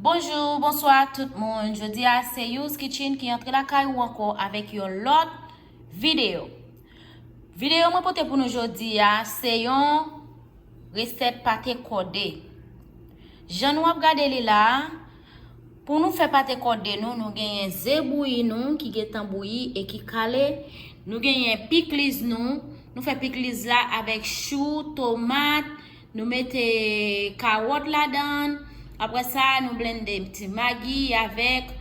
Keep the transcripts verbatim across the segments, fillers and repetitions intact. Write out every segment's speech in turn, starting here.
Bonjou, bonswa tout moun. Jodi a se You's Kitchen ki antre lakay ou ankò avèk yon lòt videyo. Videyo mwen pote pou nou jodi a se yon resèt pate kòde. Jan nou ap gade li la, pou nou fè pate kòde nou, nou genyen ze bouyi nou ki gentan bouyi e ki kale. Nou genyen pikliz nou. Nou fè pikliz la avèk chou, tomat, nou mete kawòt ladan. Apre sa, nou blende ti magi avèk,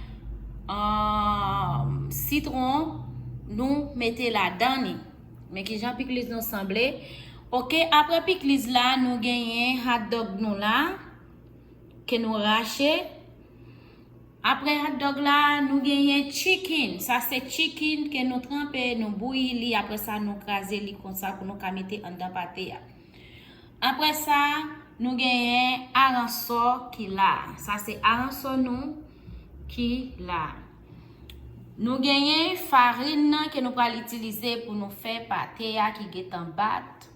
um, sitwon, nou mete ladan li. Men kijan pikliz nou sanble. Oke, apre pikliz la, nou genyen hotdog nou la, ke nou rache. Apre hotdog la, nou genyen chicken. Sa se chicken ke nou tranpe, nou bouyi li, apre sa nou kraze li konsa pou nou ka mete anndan pate a. Apre sa, nou genyen aransò ki la. Sa se aransò nou ki la. Nou genyen farin nan ke nou pral itilize pou nou fè pate a ki gentan bat,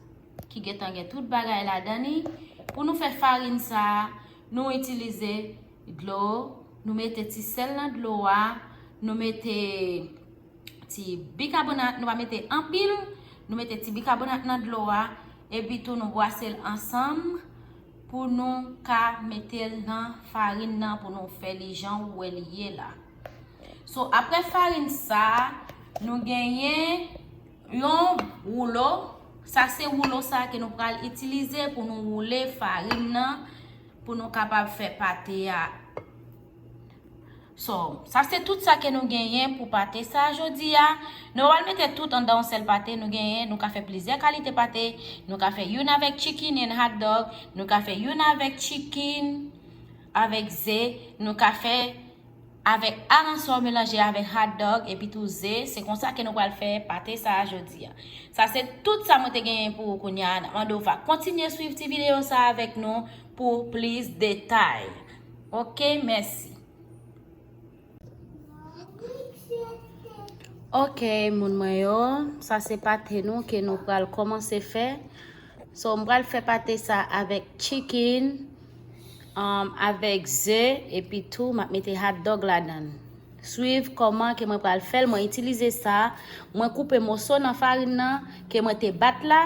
ki gentan gen tout bagay ladan li. Pou nou fè farin sa, nou itilize dlo, nou mete ti sèl nan dlo a, nou mete ti bikabonat, nou pa mete anpil, nou mete ti bikabonat nan dlo a, epi tou nou bwase l ansanm pou nou ka mete l nan farin nan pou nou fè li jan ou wè li ye la. So, apre farin sa, nou genyen yon woulo. Sa se woulo sa ke nou pral itilize pou nou woule farin nan, pou nou kapab fè pate a. So, sa se tout sa ke nou genyen pou pate sa jodi a. Nou pral mete tout anndan yon sèl pate. Nou genyen, nou ka fè plizyè kalite pate. Nou ka fè youn avèk chicken and hot dog. Nou ka fè youn avèk chicken, avèk ze. Nou ka fè avèk aransò melanje avèk hot dog epi tou ze. Se konsa ke nou pral fè pate sa a jodi a. Sa se tout sa mwen te genyen pou ou kounye a. N ap mande w va kontinye swiv ti videyo sa a avèk nou pou plis detay. Oke, mèsi. Oke, moun mwen yo, sa se pate nou ke nou pral kòmanse fè. So, m pral fè pate sa avèk chicken, um, avèk ze, epi tou m ap mete hot dog ladan l. Swiv kòman ke mwen pral fè l. Mwen itilize sa, mwen koupe moso nan farin nan ke mwen te bat la.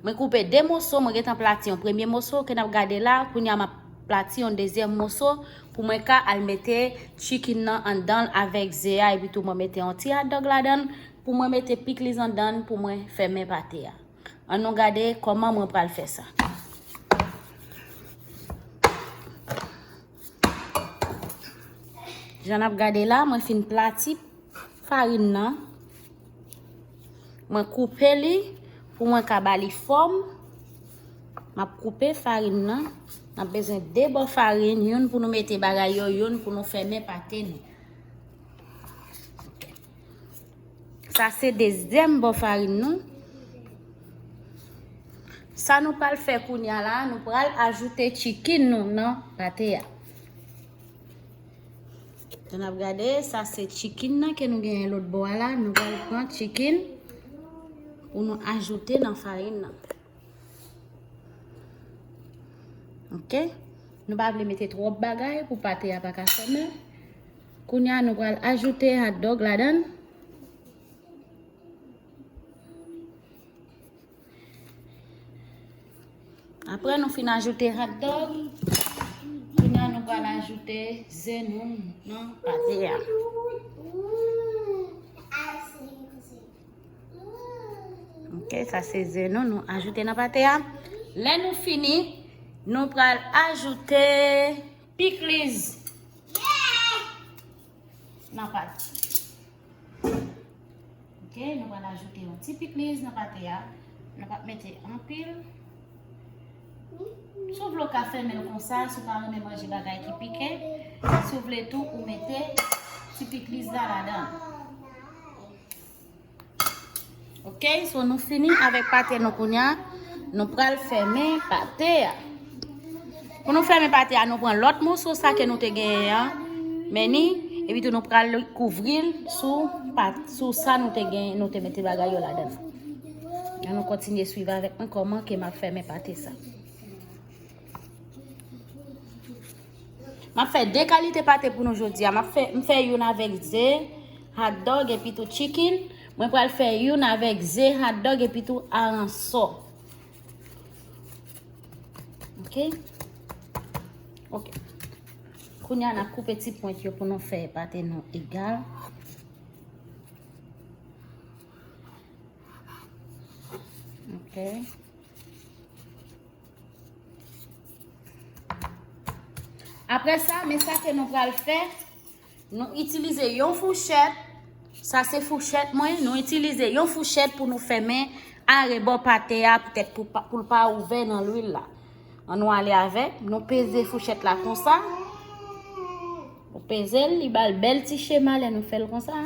Mwen koupe de moso, mwen gentan plati yon premye moso ke n ap gade la. Kounye a m ap plati yon dezyèm moso pou mwen ka al mete chicken nan anndan l avèk ze a, epi tou mwen mete yon ti hot dog ladan l, pou mwen mete pikliz anndan l, pou mwen fèmen pate a. Ann nou gade kòman mwen pral fè sa. Jan n ap gade la, mwen fin plati farin nan. Mwen koupe li pou mwen ka ba li fòm. M ap koupe farin nan. N ap bezwen de bò farin, youn pou nou mete bagay yo, youn pou nou fèmen pate nou. Sa se dezyèm bò farin nou. Sa nou pral fè kounye a la, nou pral ajoute chicken nou nan pate a. Jan n ap gade, sa se chicken nan ke nou genyen lòt bò a la. Nou pral pran chicken pou nou ajoute nan farin nan. Oke? Nou pa vle mete twòp bagay pou pate a pa ka fèmen. Kounye a, nou pral ajoute hot dog ladan l. Apre nou fin ajoute hot dog, kounye a nou pral ajoute ze nou nan pate a. Ok, sa se ze nou, nou ajoute nan pate a. Lè nou fini, nou pral ajoute pikliz nan pate. Ok, nou pral ajoute yon ti pikliz nan pate a. Nou p ap mete anpil. Si w vle w ka fèmen l konsa, si w pa renmen manje bagay ki pike. Si w vle tou, ou mete ti pikliz la ladan. Ok, so nou fini avèk pate nou kounye a. Nou pral fèmen pate a. Pou nou fèmen pate a, nou pran lòt moso sa ke nou te genyen an, men ni, epi tou nou pral kouvri l sou pat, sou sa nou te gen, nou te mete bagay yo ladan. An nou kontinye swiv avèk mwen kòman ke m ap fèmen pate sa. M M ap fè de kalite pate pou nou jodi a. M ap fè, m fè youn avèk ze, hot dog epi tou chicken. Mwen pral fè youn avèk ze, hot dog epi tou aransò. Ok? Ok. Kounye a, n ap koupe ti pwent yo pou nou fè pate nou egal. Ok. Apre sa, men sa ke nou pral fè. Nou itilize yon fouchèt. Sa se fouchèt mwen. Nou itilize yon fouchèt pou nou fèmen arebò pate a, poutèt pou pa, pou l pa ouvè nan lwil la. Ann nou ale avèk. Nou peze fouchèt la konsa. Ou peze l, li ba l bèl ti chema lè nou fè l konsa.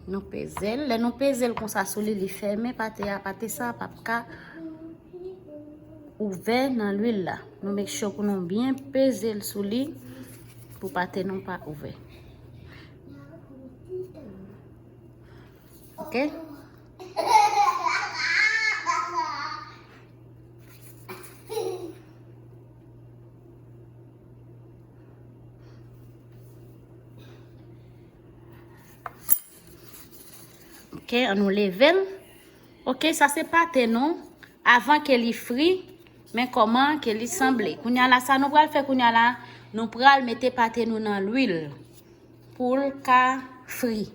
Nou peze l. Lè nou peze l konsa sou li, li fèmen pate a. Pate sa p ap ka ouvè nan lwil la. Nou make sure pou nou byen peze l sou li pou pate nou pa ouvè. Ok? Ok, ann nou leve l. Ok, sa se pate nou. Avan ke li fri, men kòman ke li sanble. Kounye a la, sa nou pral fè kounye a la, nou pral mete pate nou nan lwil pou l ka fri.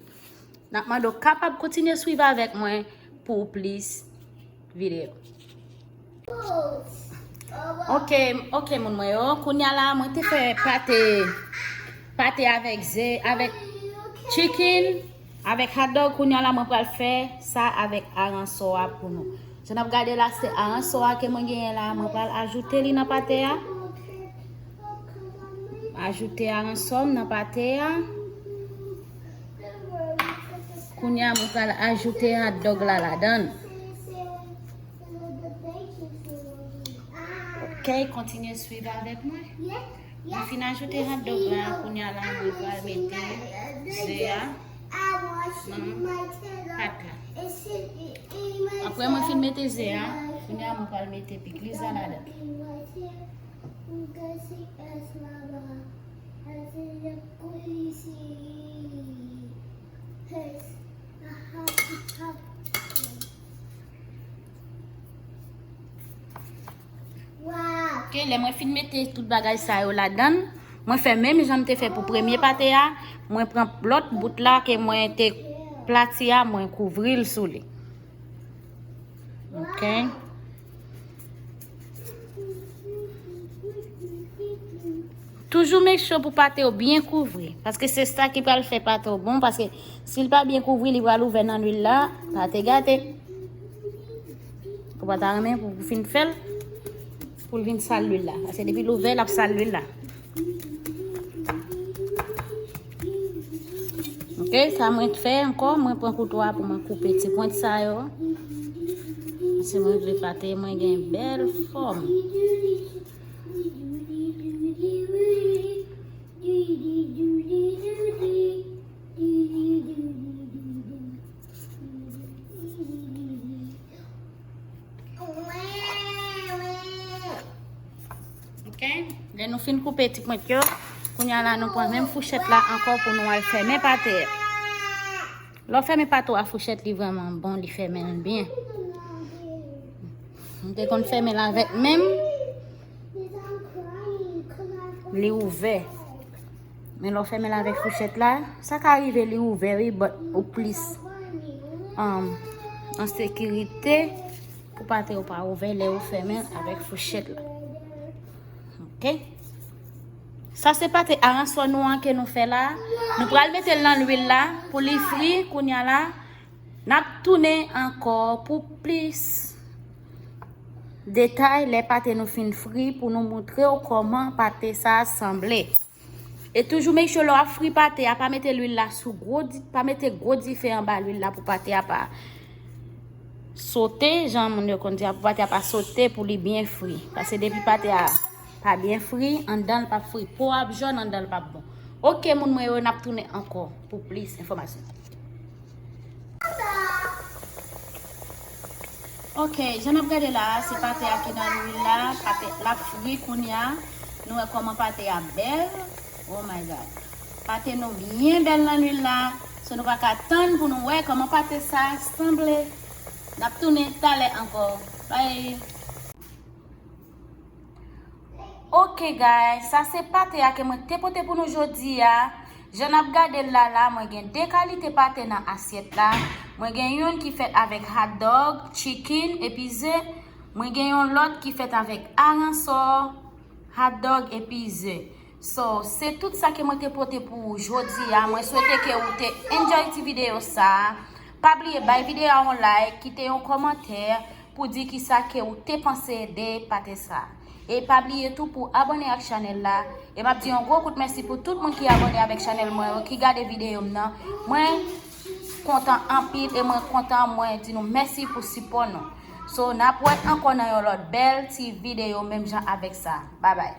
N ap mande w kapab kontinye swiv avèk mwen pou plis videyo. Ok, ok, moun mwen yo. Kounye a la, mwen te fè pate, pate avèk ze, avèk chicken, avèk hot dog. Kounye a la, mwen pral fè sa avèk aransò a pou nou. Jan n ap gade la, se aransò a ke mwen genyen la. Mwen pral ajoute li nan pate a. Ajoute aransò m nan pate a. Kounye a, mwen pral ajoute hot dog la ladan l. Ok, kontinye swiv avèk mwen. Mwen fin ajoute hot dog la, kounye a la, mwen pral mete ze a nan pat la. Apre mwen fin mete ze a, kounye a mwen pral mete pikliz la ladan. Ok, lè mwen fin mete tout bagay sa yo ladan l, mwen fè menm jan m te fè pou premye pate a, mwen pran lòt bout la ke mwen te plati a, mwen kouvri l sou li. Ok. Toujou make sure pou pate w byen kouvri, paske se sa ki pral fè pate w bon, paske si l pa byen kouvri, li pral ouvè nan lwil la, pate gate. Ou pa ta renmen pou, pou fin fè l, pou l vin sal lwil la. Paske depi l ouvè, l ap sal lwil la. Ok, sa mwen fè ankò, mwen pran kouto a pou mwen koupe ti pwent sa yo. Paske mwen vle pate mwen gen bèl fòm. Ok, lè nou fin koupe ti pwent yo, kounye a la nou pran menm fouchèt la ankò pou nou al fèmen pate a. Lè w fèmen pate w a fouchèt, li vrèman bon, li fèmen l byen. M te konn fèmen l avèk men m, li ouvè. Men lè w fèmen l avèk fouchèt la, sa ka rive li ouvè wi, but ou plis, um, an sekirite pou pate w pa ouvè lè w fèmen l avèk fouchèt la. Ok? Sa se pate aransò nou an ke nou fè la. Nou pral mete l nan lwil la pou li fri kounye a la. N ap tounen ankò pou plis detay lè pate nou fin fri pou nou montre w kòman pate sa a sanble. E toujou make sure lè w ap fri pate a, pa mete lwil la sou gwo di-, pa mete gwo dife anba lwil la pou pate a pa sote, jan moun yo konn di a, pou pate a pa sote, pou li byen fri. Paske depi pate a pa byen fri, anndan l p ap fri. Po a ap jòn, anndan l p ap bon. Ok, moun mwen yo, n ap tounen ankò pou plis enfòmasyon. Ok, jan n ap gade la, se pate a ki nan lwil la. Pate l ap fri kounye a. Nou wè kòman pate a bèl. Oh my God. Pate nou byen bèl nan lwil la. So nou pa ka tann pou nou wè kòman pate sa sanble. N ap tounen talè ankò. Bye. Ok guys, sa se pate a ke mwen te pote pou nou jodi a. Jan n ap gade l la la, mwen gen de kalite pate nan asyèt la. Mwen gen youn ki fèt avèk hot dog, chicken epi ze. Mwen gen yon lòt ki fèt avèk aransò, hot dog epi ze. So, se tout sa ke mwen te pote pou ou jodi a. Mwen swete ke ou te enjoy ti videyo sa a. Pa bliye bay videyo a yon like, kite yon kòmantè pou di kisa ke ou te panse de pate sa. E pa bliye tou pou abòne ak chanèl la. E m ap di yon gwo kout mèsi pou tout moun ki abòne avèk chanèl mwen yo, ki gade videyo m nan. Mwen kontan anpil e mwen kontan mwen di nou mèsi pou sipò nou. So, n ap wè ankò nan yon lòt bèl ti videyo menm jan avèk sa. Babay.